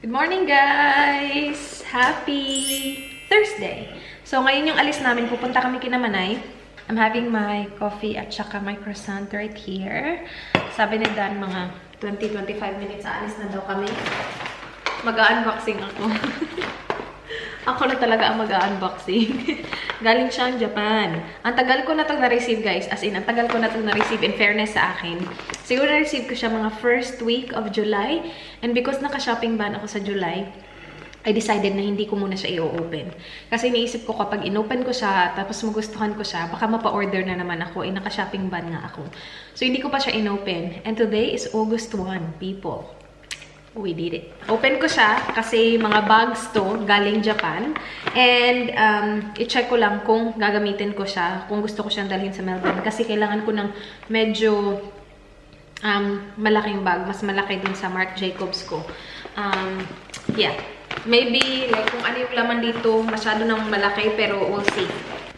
Good morning, guys! Happy Thursday! So, ngayon yung alis namin. Pupunta kami kina Manay. I'm having my coffee at saka my croissant right here. Sabi ni Dan, mga 20-25 minutes alis na daw kami. Mag-unboxing ako. Ako na talaga ang mag-unboxing. Galing siyang Japan. Ang tagal ko na ito na-receive, guys. As in, ang tagal ko na ito na-receive in fairness sa akin. Siguro na-receive ko siya mga first week of July. And because naka-shopping ban ako sa July, I decided na hindi ko muna siya i-open. Kasi iniisip ko kapag in-open ko siya, tapos magustuhan ko siya, baka mapa-order na naman ako. Naka-shopping ban nga ako. So, hindi ko pa siya in-open. And today is August 1, people. We did it. Open ko siya kasi mga bags to galing Japan. And i-check ko lang kung gagamitin ko siya, kung gusto ko siyang dalhin sa Melbourne. Kasi kailangan ko ng medyo malaking bag. Mas malaki din sa Marc Jacobs ko. Yeah. Maybe, like, kung ano yung laman dito, masyado nang malaki, pero we'll see.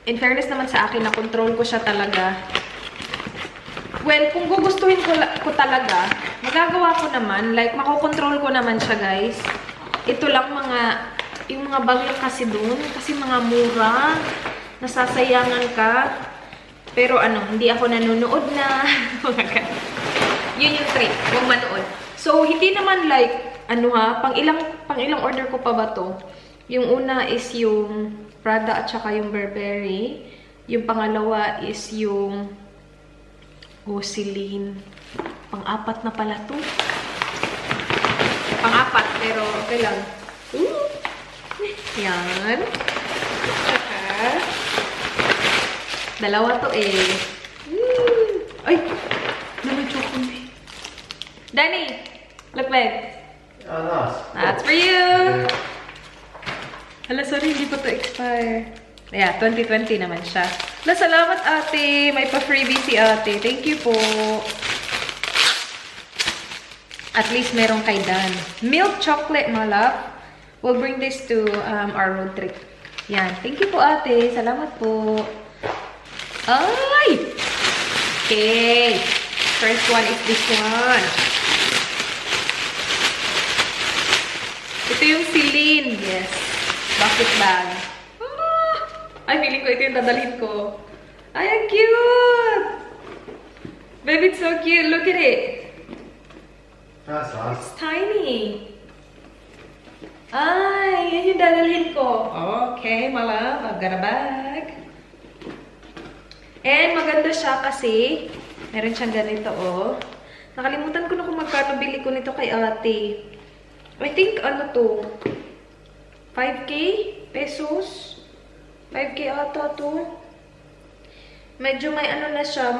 In fairness naman sa akin, na-control ko siya talaga. Well, kung gugustuhin ko talaga, magagawa ko naman. Like, makokontrol ko naman siya, guys. Ito lang yung mga bag lang kasi dun. Kasi mga mura. Nasasayangan ka. Pero hindi ako nanonood na. Yun yung trick. Huwag manood. So, hindi naman like, pang ilang order ko pa ba to? Yung una is yung Prada at saka yung Burberry. Yung pangalawa is yung Celine. Pang-apat na pala to. Pang-apat, pero okay lang. Yan. Saka, dalawa to eh. Ay! Naman chocolate. Danny! Look back. Oh, nice. That's for you! Hala, sorry, hindi pa to expire. Yeah, 2020 naman siya. Salamat, ate. May pa-freebie si ate. Thank you po. At least meron kay Dan. Milk chocolate, my love. We'll bring this to our road trip. Yan. Thank you po, ate. Salamat po. Ay! Okay. First one is this one. Ito yung Celine. Yes. Bucket bag. Ay, feeling ko ito yung dadalhin ko. Ay, ang cute! Baby, it's so cute. Look at it. That's nice. It's tiny. Ay, yan yung dadalhin ko. Okay, my love. I've got a bag. And maganda siya kasi meron siyang ganito, oh. Nakalimutan ko na kung magkano bili ko nito kay ate. I think, 5K pesos? 5K ata to. Medyo may na siya,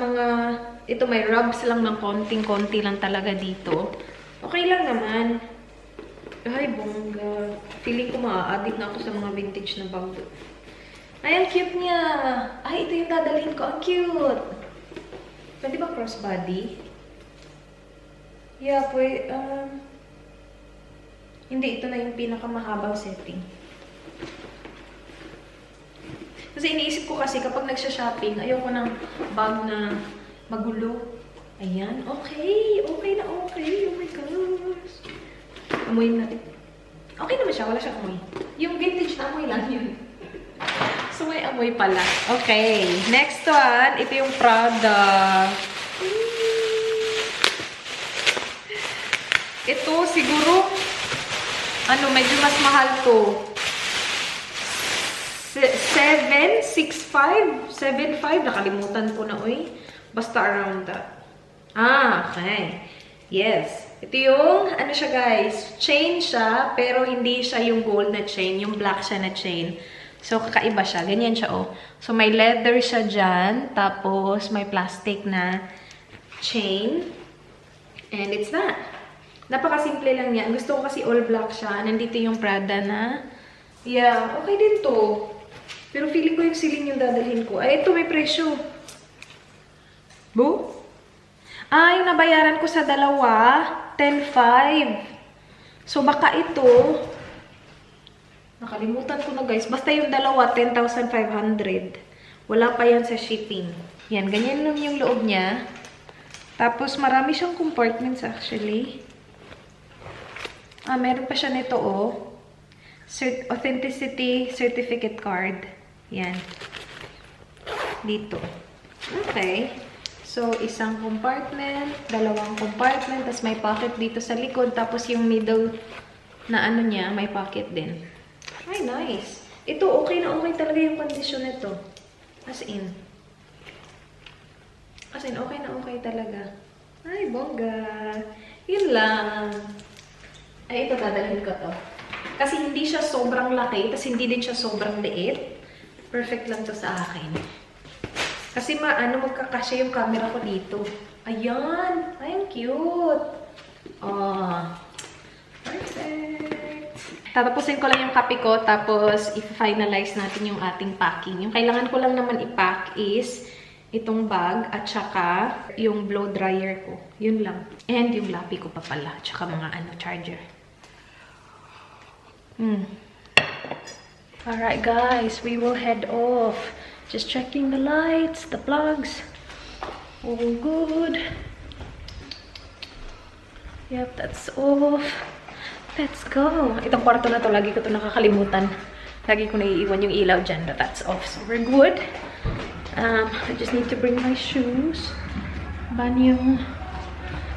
ito may rubs lang ng konting-konti lang talaga dito. Okay lang naman. Ay, bongga. Feeling ko maa-addict na ako sa mga vintage na bag. Ay, ang cute niya. Ay, ito yung dadalhin ko. Ang cute. Pwede ba crossbody? Yeah, pwede. Hindi, ito na yung pinakamahabang setting. Kasi iniisip ko kasi kapag nagsha-shopping, ayoko ng bag na magulo. Ayan. Okay. Okay na okay. Oh my gosh. Amoy natin. Okay naman siya. Wala siyang amoy. Yung vintage na amoy lang yun. So, may amoy pala. Okay. Next one. Ito yung Prada. Ito, siguro, medyo mas mahal to. 7.65? 7.5? Nakalimutan ko na, uy. Basta around that. Okay. Yes. Ito yung, siya guys, chain siya, pero hindi siya yung gold na chain, yung black siya na chain. So, kakaiba siya. Ganyan siya, oh. So, may leather siya dyan, tapos may plastic na chain. And it's that. Napakasimple lang yan. Gusto ko kasi all black siya. Nandito yung Prada na. Yeah, okay din to. Pero feeling ko yung Celine yung dadalhin ko. Ay, ito may presyo. Bo? Yung nabayaran ko sa dalawa, 10.5. So, baka ito, nakalimutan ko na guys. Basta yung dalawa, 10,500. Wala pa yan sa shipping. Yan, ganyan lang yung loob niya. Tapos, marami siyang compartments actually. Meron pa siya nito, oh. Authenticity certificate card. Yan. Dito. Okay. So, isang compartment, dalawang compartment, tapos may pocket dito sa likod, tapos yung middle na ano niya, may pocket din. Ay, nice. Ito, okay na okay talaga yung kondisyon nito. As in, okay na okay talaga. Ay, bongga. Yun lang. Ay, ito, dadalhin ko to. Kasi hindi siya sobrang laki, tapos hindi din siya sobrang liit. Perfect lang to sa akin. Kasi magkakasya yung camera ko dito. Ayan! Ay, ang cute! Perfect! Tatapusin ko lang yung kape ko, tapos i-finalize natin yung ating packing. Yung kailangan ko lang naman i-pack is itong bag at saka yung blow dryer ko. Yun lang. And yung lapi ko pa pala. At saka mga charger. Alright guys, we will head off. Just checking the lights, the plugs. All good. Yep, that's off. Let's go. Itong kwarto na to, lagi ko to nakakalimutan. Lagi ko naiiwan yung ilaw dyan, but that's off. So we're good. I just need to bring my shoes. Banyo.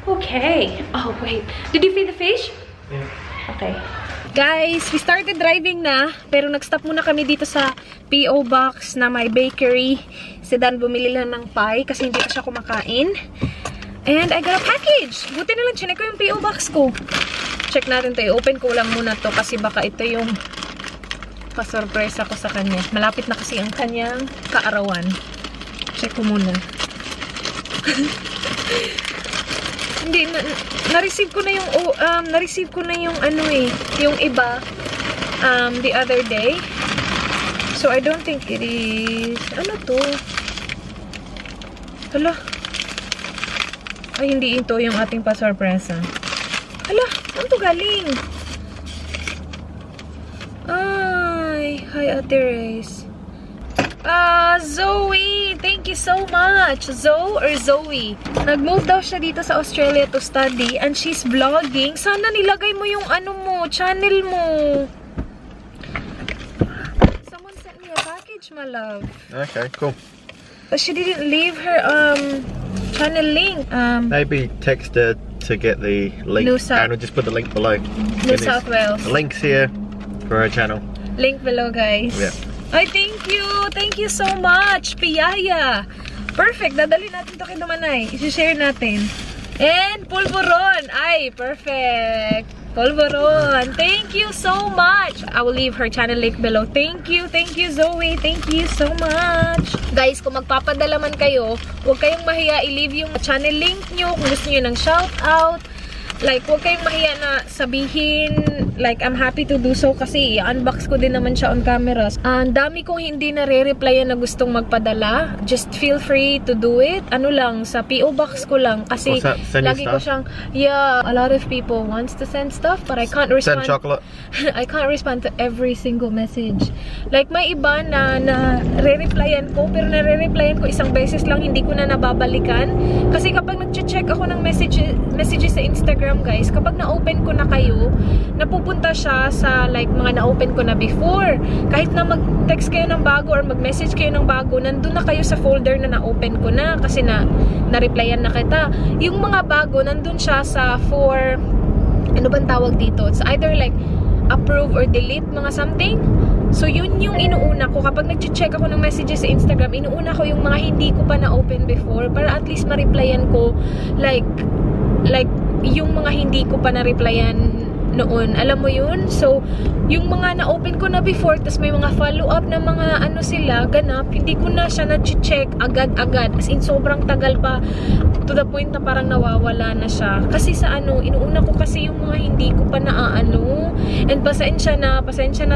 Okay. Oh, wait. Did you feed the fish? Yeah. Okay. Guys, we started driving na, pero nag-stop muna kami dito sa P.O. Box na may bakery. Si Dan bumili lang ng pie kasi hindi pa siya kumakain. And I got a package! Buti na lang, chinek ko yung P.O. Box ko. Check natin to. I-open ko lang muna to kasi baka ito yung pa-surprise ako sa kanya. Malapit na kasi ang kanyang kaarawan. Check ko muna. Hindi, na-receive ko na yung, na-receive ko na yung yung iba, the other day. So, I don't think it is, ano to? Hala. Ay, hindi ito yung ating pa-sorpresa. Hala, saan to galing? Ay, hi Ate Reyes. Zoe! Thank you so much! Zoe or Zoe? Nag-move daw siya dito sa Australia to study and she's vlogging. Sana nilagay mo yung channel mo. Someone sent me a package, my love. Okay, cool. But she didn't leave her channel link. Maybe text her to get the link. And we'll just put the link below. New South Wales. The link's here for her channel. Link below, guys. Yeah. Ay, thank you! Thank you so much, Piyaya! Perfect! Dadali natin to kay Dumanay. I-share natin. And Pulveron! Ay, perfect! Pulveron! Thank you so much! I will leave her channel link below. Thank you! Thank you, Zoe! Thank you so much! Guys, kung magpapadala man kayo, huwag kayong mahiya i-leave yung channel link nyo kung gusto nyo ng shoutout. Like, huwag kayong mahiya na sabihin, like, I'm happy to do so kasi i-unbox ko din naman siya on cameras. Ang dami kong hindi na-re-replyan na gustong magpadala. Just feel free to do it. Ano lang, sa P.O. Box ko lang. Kasi lagi ko siyang, yeah, a lot of people wants to send stuff but I can't respond. Send chocolate. I can't respond to every single message. Like, may iba na re-replyan ko, pero na-re-replyan ko isang beses lang, hindi ko na nababalikan. Kasi kapag nag-check ako ng messages sa Instagram, guys, kapag na-open ko na kayo, napupunta siya sa like mga na-open ko na before. Kahit na mag-text kayo ng bago or mag-message kayo ng bago, nandun na kayo sa folder na na-open ko na kasi na-replyan na kita. Yung mga bago, nandun siya sa for, ano bang tawag dito? It's either like approve or delete, mga something. So, yun yung inuuna ko. Kapag nag-check ako ng messages sa Instagram, inuuna ko yung mga hindi ko pa na-open before para at least ma-replyan ko like yung mga hindi ko pa na-replyan noon. Alam mo yun? So, yung mga na-open ko na before, tas may mga follow-up na mga ano sila, ganap, hindi ko na siya na-check agad-agad. As in, sobrang tagal pa to the point na parang nawawala na siya. Kasi sa inuuna ko kasi yung mga hindi ko pa na-ano. And pasensya na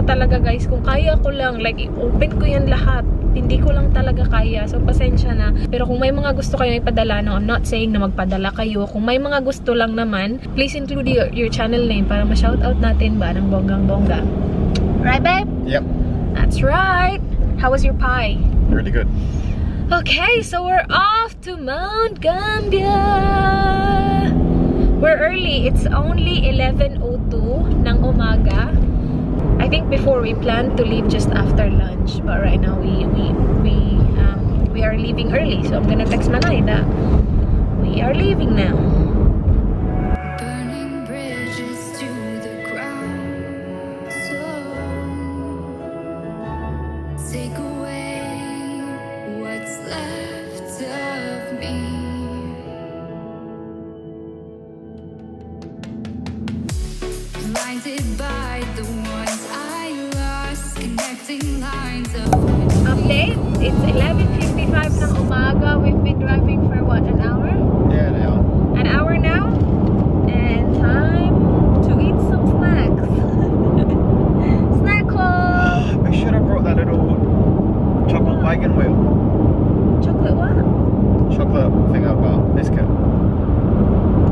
talaga guys. Kung kaya ko lang, like, i-open ko yan lahat. Hindi ko lang talaga kaya. So, pasensya na. Pero kung may mga gusto kayo ipadala, no, I'm not saying na magpadala kayo. Kung may mga gusto lang naman, please include your channel name para ma-shoutout natin ba ng bonggang-bongga. Right, babe? Yep. That's right. How was your pie? Really good. Okay, so we're off to Mount Gambier. We're early. It's only 11:02 ng umaga. I think before we planned to leave just after lunch, but right now we are leaving early. So I'm gonna text Manay that we are leaving now. Burning bridges to the ground. So take away what's left of me. Blinded by the ones I lost, connecting lines of Update, it's 11:55 ng umaga. We've been driving for what, an hour? Yeah, they are. An hour now? And time to eat some snacks. Snack club! We should have brought that little chocolate wagon wheel. Chocolate what? Chocolate thing I've got. Biscuit.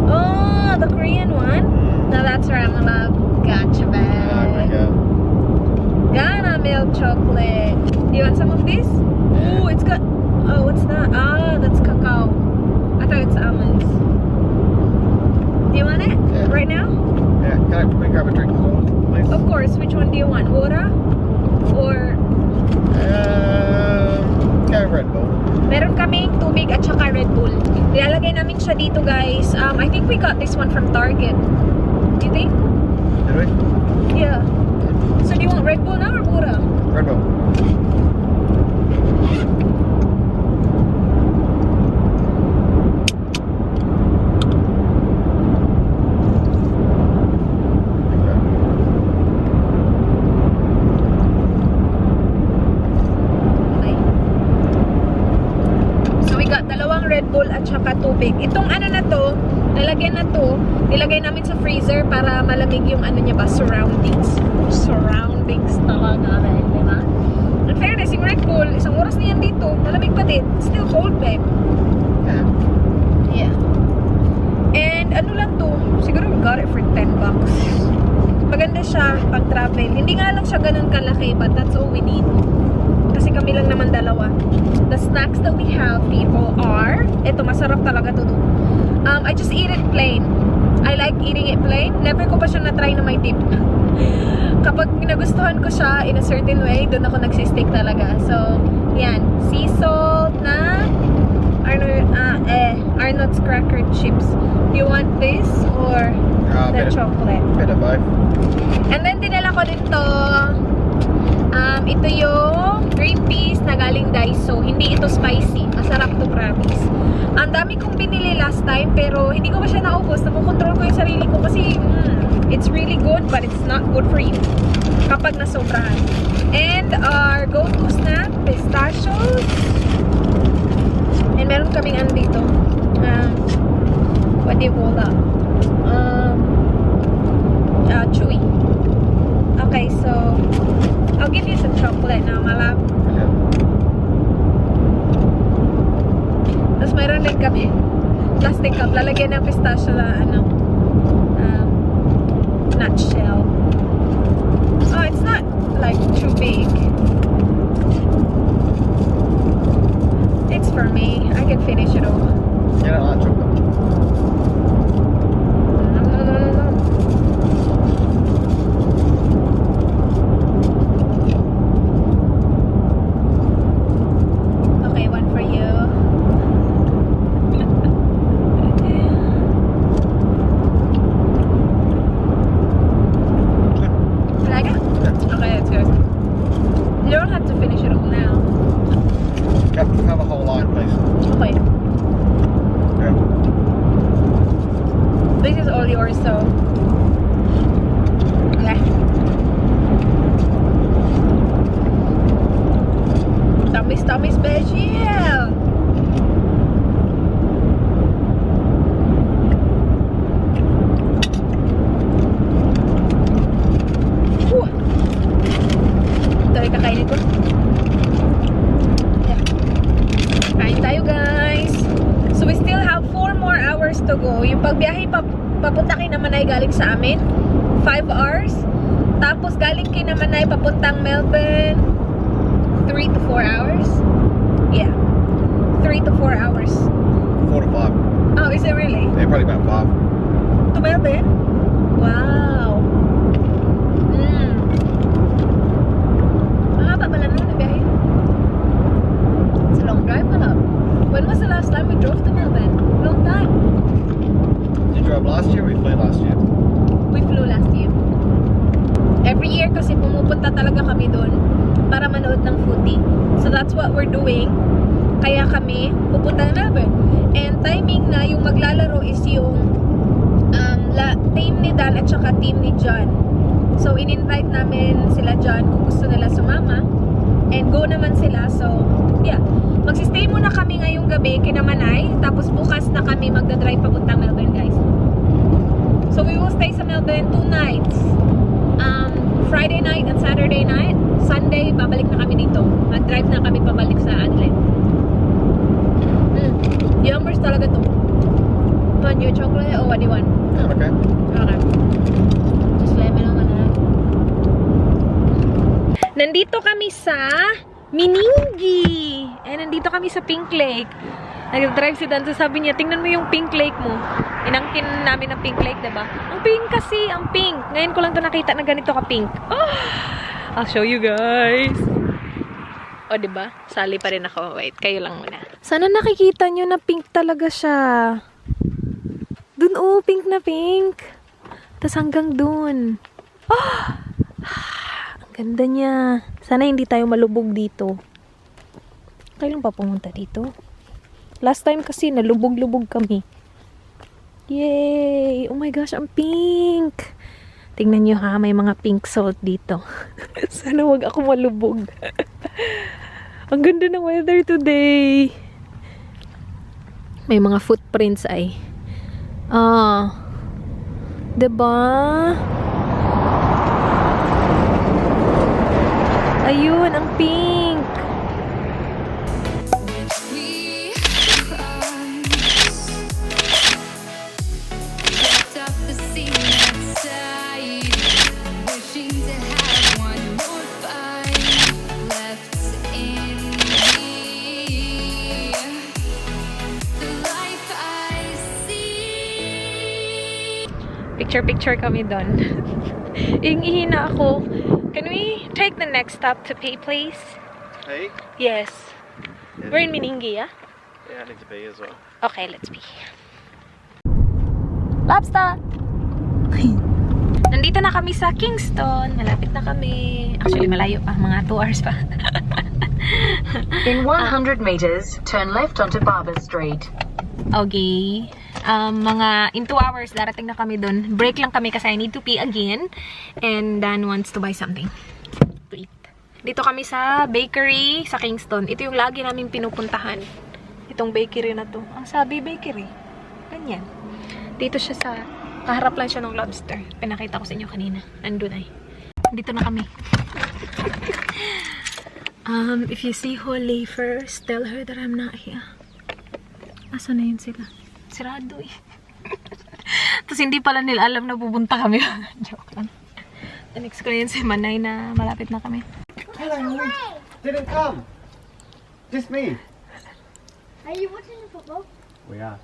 Oh, the Korean one? No, that's right, my love. Gotcha, There we babe. go. Ghana milk chocolate. Do you want some of this? Yeah. Ooh, it's got... Oh, what's that? Ah, that's cacao. I thought it's almonds. Do you want it? Yeah. Right now? Yeah, can we grab a drink as well, please? Of course. Which one do you want? Water? Or... Go Red Bull. Meron kaming tubig at saka Red Bull. Nilalagay namin siya dito, guys. I think we got this one from Target. Do you think? Did we? Yeah. So do you want Red Bull now or water? Red Bull. Okay. So we got dalawang Red Bull at saka tubig. Itong ano na to, nilagay namin sa freezer para malamig yung ano niya ba, surroundings. Surroundings talaga rin, di ba? In fairness, yung Red Bull, isang oras na yan dito, malamig pa din. Still cold, babe. Yeah. Yeah. And ano lang to, siguro we got it for 10 bucks. Maganda siya pag travel. Hindi nga lang siya ganun kalaki, but that's all we need. Kasi kami lang naman dalawa. The snacks that we have, people, are, ito, masarap talaga to do. I just eat it plain. I like eating it plain. Never ko pa siya na-try na may dip. Kapag nagustuhan ko siya in a certain way, doon ako nagsistick talaga. So, yan. Sea salt na Arnott's cracker chips. You want this or the chocolate? Bit of both. And then, dinala ko din to. Ito yung green peas na galing Daiso. Hindi ito spicy. Masarap to, promise. Ang dami kong binili last time, pero hindi ko pa siya naubos. Nakukontrol ko yung sarili ko kasi it's really good, but it's not good for you kapag nasobrahan. And our go-to snack, pistachios. And meron kaming ano dito. What do you call that? Chewy. Okay, so I'll give you some chocolate now, my love. Yeah. Tapos mayroon din kami plastic cup. Lalagyan ng pistachio na nutshell. Oh, it's not like too big. It's for me. I can finish it all. You don't like chocolate? No. Okay, one for you. Like it? Yeah. Okay, that's good. You don't have to finish it all now. Have a whole line, please. Okay. Yeah. This is all yours, so. Okay. Tummy special. Ito rin kakainin ko. Yeah. Kain tayo, guys. So we still have 4 more hours to go. Yung pagbiyahe papunta kay Namanay galing sa amin, 5 hours. Tapos galing kay Namanay papuntang Melbourne, 3 to 4 hours. Yeah. 3 to 4 hours. 4 to 5. Oh, is it really? Yeah, probably about 5. to Melbourne? Wow. Mahaba pala nun na biyahe. It's a long drive pala. When was the last time we drove to Melbourne? Long time. You drove last year or we flew last year? We flew last year. Every year kasi pumupunta talaga kami doon para manood ng footy. So that's what we're doing. Kaya kami pupunta na Melbourne. And timing na yung maglalaro is yung team ni Dan at saka team ni John. So in-invite namin sila John kung gusto nila sumama. And go naman sila. So yeah, magsistay muna kami ngayong gabi kina Manay. Tapos bukas na kami magdadrive papuntang Melbourne, guys. So we will stay sa Melbourne 2 nights. Friday night and Saturday night. Sunday, babalik na kami dito. Mag-drive na kami pabalik sa Adelaide. Yummers talaga to. Want your chocolate or what do you want? Yeah, okay. Okay. Just let me know when Nandito kami sa Meningie. Nandito kami sa Pink Lake. Nag-drive si Dan, so sabi niya, tingnan mo yung Pink Lake mo. Inangkin namin ang Pink Lake, diba? Ang pink kasi, ang pink. Ngayon ko lang to nakita na ganito ka-pink. Oh, I'll show you guys. O, diba? Sali pa rin ako. Wait, kayo lang muna. Sana nakikita nyo na pink talaga siya. Dun, oh, pink na pink. Tapos hanggang dun. Oh, ang ganda niya. Sana hindi tayo malubog dito. Kailan pa pumunta dito? Last time kasi nalubog-lubog kami. Yay! Oh my gosh, ang pink! Tingnan nyo ha, may mga pink salt dito. Sana wag ako malubog. Ang ganda ng weather today. May mga footprints ay. Diba? Ayun, ang pink. Picture kami doon. Ihina ako. Can we take the next stop to pay, please? Hey? Yes. Yeah. We're in Meningie, yeah? Yeah, I need to pee as well. Okay, let's pee. Lobster! Nandito na kami sa Kingston. Malapit na kami. Actually, malayo pa. Mga 2 hours pa. In 100 meters, turn left onto Barber Street. Okay. Mga in 2 hours, darating na kami dun. Break lang kami kasi I need to pee again. And Dan wants to buy something to eat. Dito kami sa bakery sa Kingston. Ito yung lagi naming pinupuntahan. Itong bakery na to. Ang sabi bakery. Ganyan. Dito siya sa, kaharap lang siya ng lobster. Pinakita ko sa inyo kanina. Nandun ay. Dito na kami. If you see Holly first, tell her that I'm not here. Asa na yun sila? Sirado eh. Tapos hindi pala nila alam na pupunta kami. Joke lang. Next ko na yun si Manay na malapit na kami. Hello, didn't come. Just me. Are you watching the football? We are.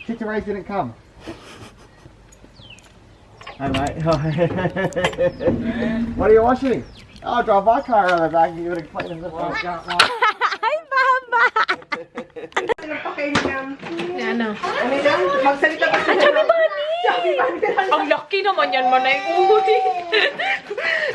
Teacher Ray didn't come. Hi, mate. What are you watching? Oh, I drive my car around the back and you would have cleaned it up. Hi, Baba! Ano? Magsalita ka Ang chubby bunny! Ang laki naman yan, Manay. Uy!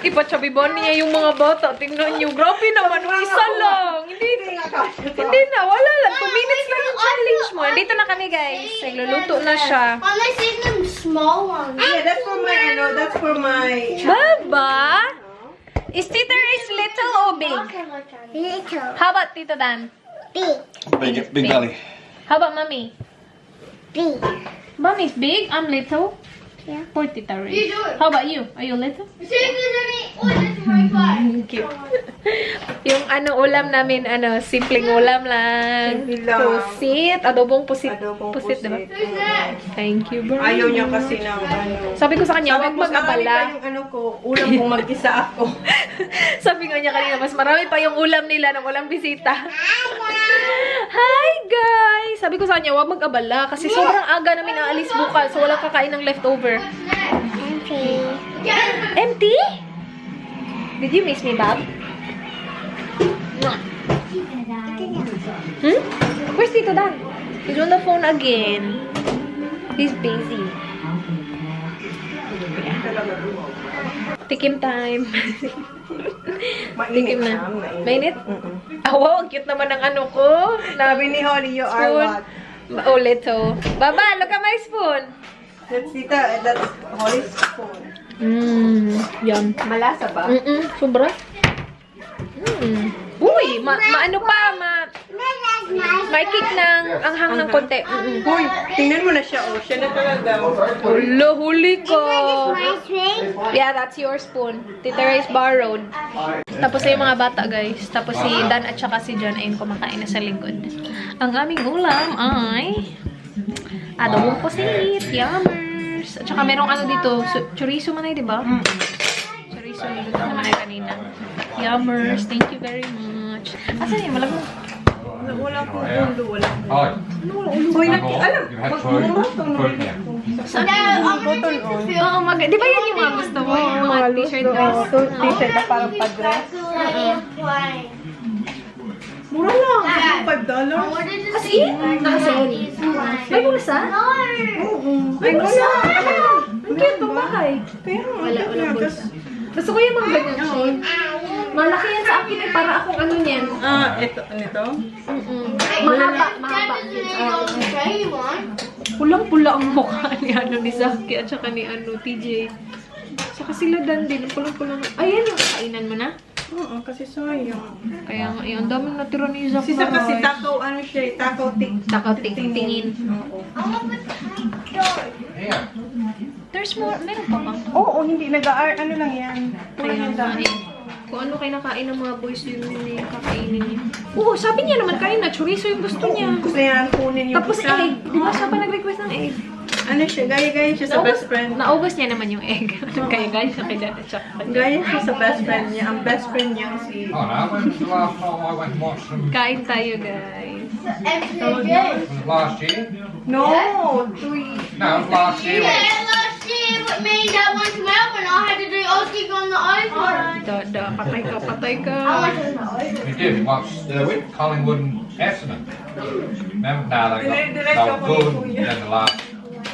Ipa-chubby bunny niya yung mga bata. Tingnan nyo. Grabe naman. Isa lang. Hindi na. Wala lang. 2 minutes lang yung challenge mo. Dito na kami, guys. Nagluluto na siya. Unless it's them small ones. Yeah, that's for my, that's for my... Baba? Is Tita Ray's little or big? Little. How about Tito Dan? Big. Big belly. How about Mommy? Big. Mommy's big. I'm little. Yeah. For Tita Ray. You do it. How about you? Are you little? See if there's any. Oh, that's my car. Cute. Yung ulam namin, simpleng ulam lang. Simple lang. Pusit. Adobong pusit. Adobong Pusit, diba? pusit. Who's that? Thank you, bro. Ayaw niya kasi ng Sabi ko sa kanya, huwag Sabi ko, marami pa mag-abala. yung ulam kung mag-isa ako. Sabi nga niya kanina, mas marami pa yung ulam nila nang walang bisita. Hi, guys! Sabi ko sa kanya, huwag mag-abala kasi sobrang aga namin aalis bukas so walang kakain ng leftover. Empty? Did you miss me, Bob? Hmm? Where's Tito Dan? He's on the phone again. He's busy. Tikim time. Tikim na. Mainit? Ah, wow, ang cute naman ng ano ko. Sabi ni Holly, you are what? Oh, little. Baba, look at my spoon. That's that's Holly's spoon. Yum. Malasa ba? Sobra. Uy, maano pa, may kick ng anghang ng konti. Uy, tingnan mo na siya, oh. Siya na talaga. Ulo, huli ko. My spoon. Yeah, that's your spoon. Tita Ray's borrowed. Tapos yung mga bata, guys. Tapos si Dan at saka si John ayun kumakain na sa lingkod. Ang aming ulam ay adobong pusit, yummers. At saka merong ano dito, chorizo man ay, di ba? Chorizo nito naman ay kanina. Yummers, thank you very much. Asan yung malagong? Wala po ulo, wala po. Hi. Uy, alam, You've had food. Food here. Oo, di ba yan yung mga gusto mo? Yung mga t-shirt dress? T-shirt na parang pa-dress. Mura lang. $5. Kasi? Nakasale. May bulsa? May bulsa? Ang cute pang bahay. Wala, walang bulsa. Gusto ko yung mga ganyan shape. Malaki yan sa akin eh, para akong ano niyan. Ah, ito, nito? Mahaba. Pulang-pula ang mukha ni ni Zaki at saka ni TJ. Saka sila Dan din, pulang-pulang. Ayan yung kainan mo na. Oo, kasi sayang. Kaya nga, ang dami natira ni Zaki. Kasi kasi takaw, ano siya, takaw tingin. Oo. Here. There's more, meron pa ba? Oo, hindi ano lang yan. Kaya nga eh. Kung ano kayo nakain ng mga boys yun yung kakainin niya. Oo, sabi niya naman kanina, chorizo yung gusto niya. Kaya kunin yung Tapos isa. egg. Di ba siya pa nag-request ng egg? Ano siya, gaya-gaya siya sa best friend. Naubos niya naman yung egg. Gaya-gaya siya kay Dad at saka kay Dad. Gaya siya sa best friend niya. Ang best friend niya si... Oh, no, when was the last time I went and watched them? Kain tayo, guys. Was it last year? No, 3. No, it was last year. Last year, what made that one to Melbourne? I had to do Aussie on the iPhone. Patay ka. We did watch Collingwood and Essendon. Remember now they were good, and then the last...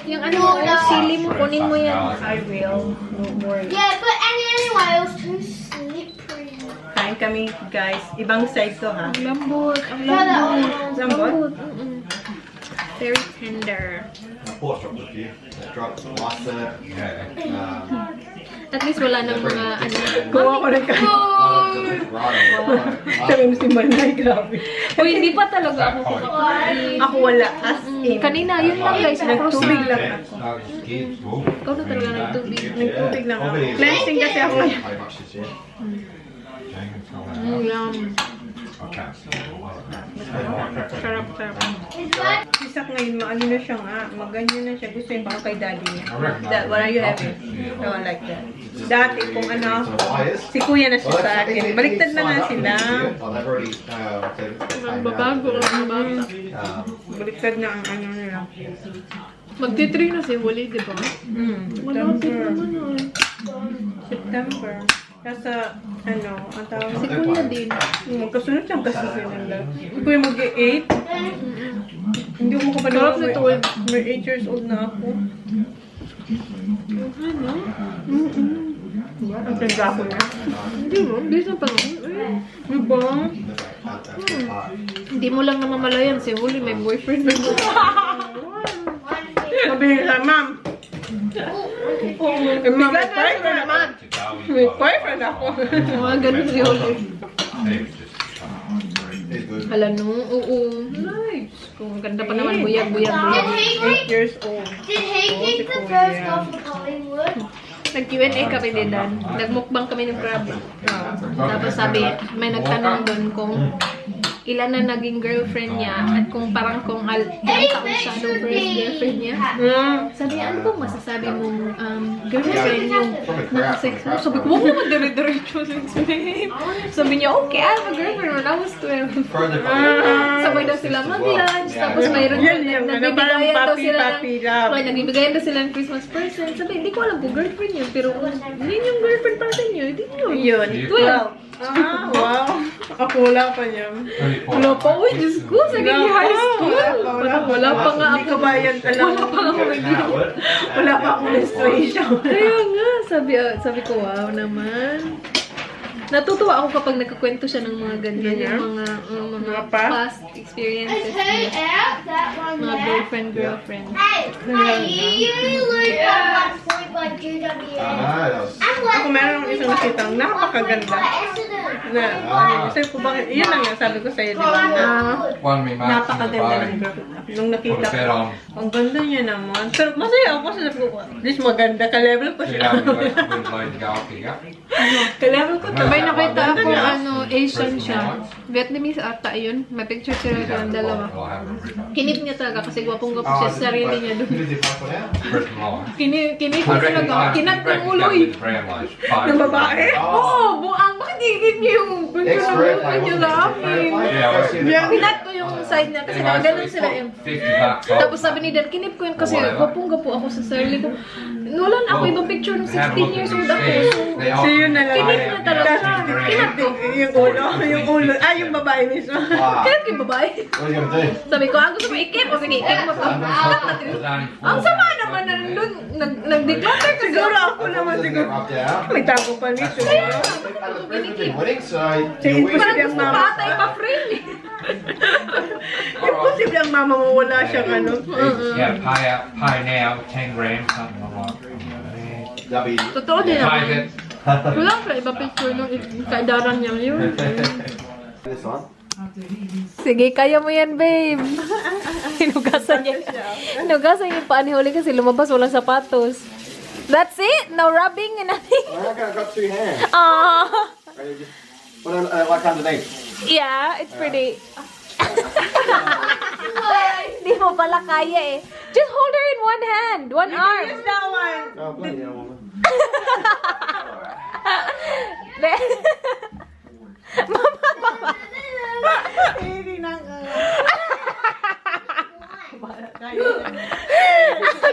Yung ano mo, sili mo, kunin mo yan. I will. Don't worry. Yeah, but anyway, I was too slippery. Kain kami, guys. Ibang side to, ha? Ang lambot, ang Try that lambot. one. Lambot? Very tender. Pork chop with you. Drop some last Yeah. At least wala nang mga ano. Kuha ko na kain. Sabi mo si Manay, grabe. Uy, hindi pa talaga ako kumakain. Ako wala, as in. Kanina, yun lang guys. Nagtubig lang Yeah, ako. no, it's kids. Whoa. Ikaw na talaga nagtubig. Nagtubig lang ako. Cleansing kasi ako. Yum. Okay. Sarap, sarap. Isak ngayon, maano na siya nga. Maganyan na siya. Gusto yung baka kay daddy niya. I reckon That, what are you having? No, I like that. Dati, kung ano, si kuya na siya sa akin. Baliktad na nga sila. Babago, babago. Baliktad na ang ano nila. Magti-3 na si Wally, di ba? Malapit naman September. Kasa, ano, ang tawag Si Kuya din. magkasunod siyang kasi sila. Ito yung mag-8. Hindi ko Sarap na makapanood. May 8 years old na ako. Ano? Ang tanda ko na. Hindi mo, bilis na panahon. Diba? Hindi mo lang namamalayan si Wally, may boyfriend na. Sabi nila, ma'am. Ma'am, may boyfriend naman. May boyfriend ako. Mga ganun si Wally. Hala no, oo. Nice. Kung ganda pa naman, buyag. 8 years old. Did he take the first off of Collingwood? Nag-Q&A kami din Dan. Nagmukbang kami ng crab. Tapos sabi, may nagtanong doon kung ilan na naging girlfriend niya at kung parang kung ilang taon siya nung first girlfriend niya. Sabi, ano bang masasabi mong girlfriend yung nakasex mo? Sabi ko, huwag naman dire-diretso sex babe. Sabi niya, okay, I have a girlfriend when I was 12. Sabay daw sila mag-lunch. Tapos mayroon nagbibigayan daw sila nagbibigayan daw sila ng Christmas present. Sabi, hindi ko alam kung girlfriend yun. Pero kung yun yung girlfriend para sa inyo, hindi yun. Yun. 12. Wow. Ako wala pa niya. Wala pa, uy, Diyos ko, sa high school. Wala pa nga Hindi ko ako. ba yan alam? Wala pa ako Wala pa akong menstruation. Kaya nga, sabi ko, wow naman. Natutuwa ako kapag nagkakwento siya ng mga ganyan, yung mga past experiences Hey, niya. that one Mga there. girlfriend. Hey, you learned at 1 point by GWS. Ako meron akong isang nakitang napakaganda. Sabi ko, bakit? Yun lang yan, sabi ko sa'yo. One me match Napakaganda ng girl. Nung nakita ko, ang ganda niya naman. Pero masaya ako kasi sabi ko, at least maganda. Ka-level ko siya. Ka-level ko, sabay nakita ako, Asian siya. Vietnamese ata yun. May picture sila ng dalawa. Kinip niya talaga kasi gwapong-gwapo siya sa sarili niya doon. Kinip ko talaga. Kinat ng ulo eh. Ng babae? Oo, buang. Bakit higit niyo yung picture ng ulo niyo sa akin? Kinat ko yung side niya kasi nakaganon sila eh. Tapos sabi ni Dan, kinip ko yun kasi gwapong-gwapo ako sa sarili ko. Wala na ako ibang picture ng 16 years old ako. So yun na lang. Kinip niya talaga. Kinat ko. Yung ulo. Yung babae mismo. Kinat ko yung babae. Sabi ko, gusto mo ikip? O sige, ikip mo to. Ang sama naman na nandun. Nag-declutter ka. Siguro ako naman siguro. May tago pa nito. Parang gusto patay pa friend eh. Imposible ang mama mo wala siyang ano. Yeah, pay now, 10 grand, something like that. Totoo din Pay naman. it. Wala ka iba picture nung kaidaran niya yun. Sige, kaya mo yan, babe. Hinugasan niya. Hinugasan niya yung paa ni Holly kasi lumabas walang sapatos. That's it? No rubbing and nothing? I've got 2 hands. Aww. Like underneath. Yeah, it's pretty. Di mo pala kaya eh. Just hold her in one hand, one arm. Use that one. Oh, bloody hell, woman. Hindi na.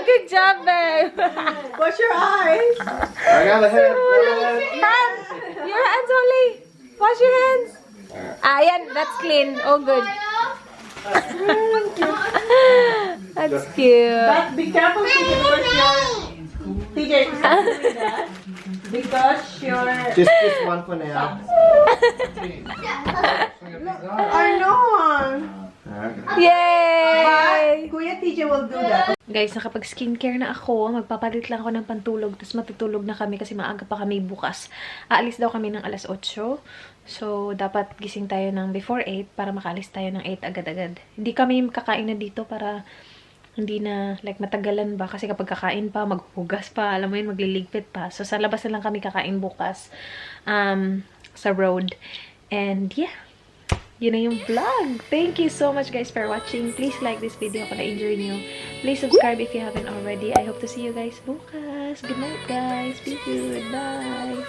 Good job, babe. Wash your eyes. I got the head. Hands. Your hands only. Wash your hands. Ayan, that's clean. Oh, good. That's cute. But be careful because your TJ, stop doing that. Because your Just one for now. I know. Yay! Kuya TJ will do that. Guys, nakapag-skincare na ako. Magpapalit lang ako ng pantulog. Tapos matutulog na kami kasi maaga pa kami bukas. Aalis daw kami ng alas 8. So, dapat gising tayo ng before 8 para makaalis tayo ng 8 agad-agad. Hindi kami kakain na dito para hindi na, like, matagalan ba. Kasi kapag kakain pa, maghugas pa. Alam mo yun, magliligpit pa. So, sa labas na lang kami kakain bukas sa road. And, yeah. Yun na yung vlog. Thank you so much guys for watching. Please like this video kung na-enjoy nyo. Please subscribe if you haven't already. I hope to see you guys bukas. Good night guys. Be good. Bye.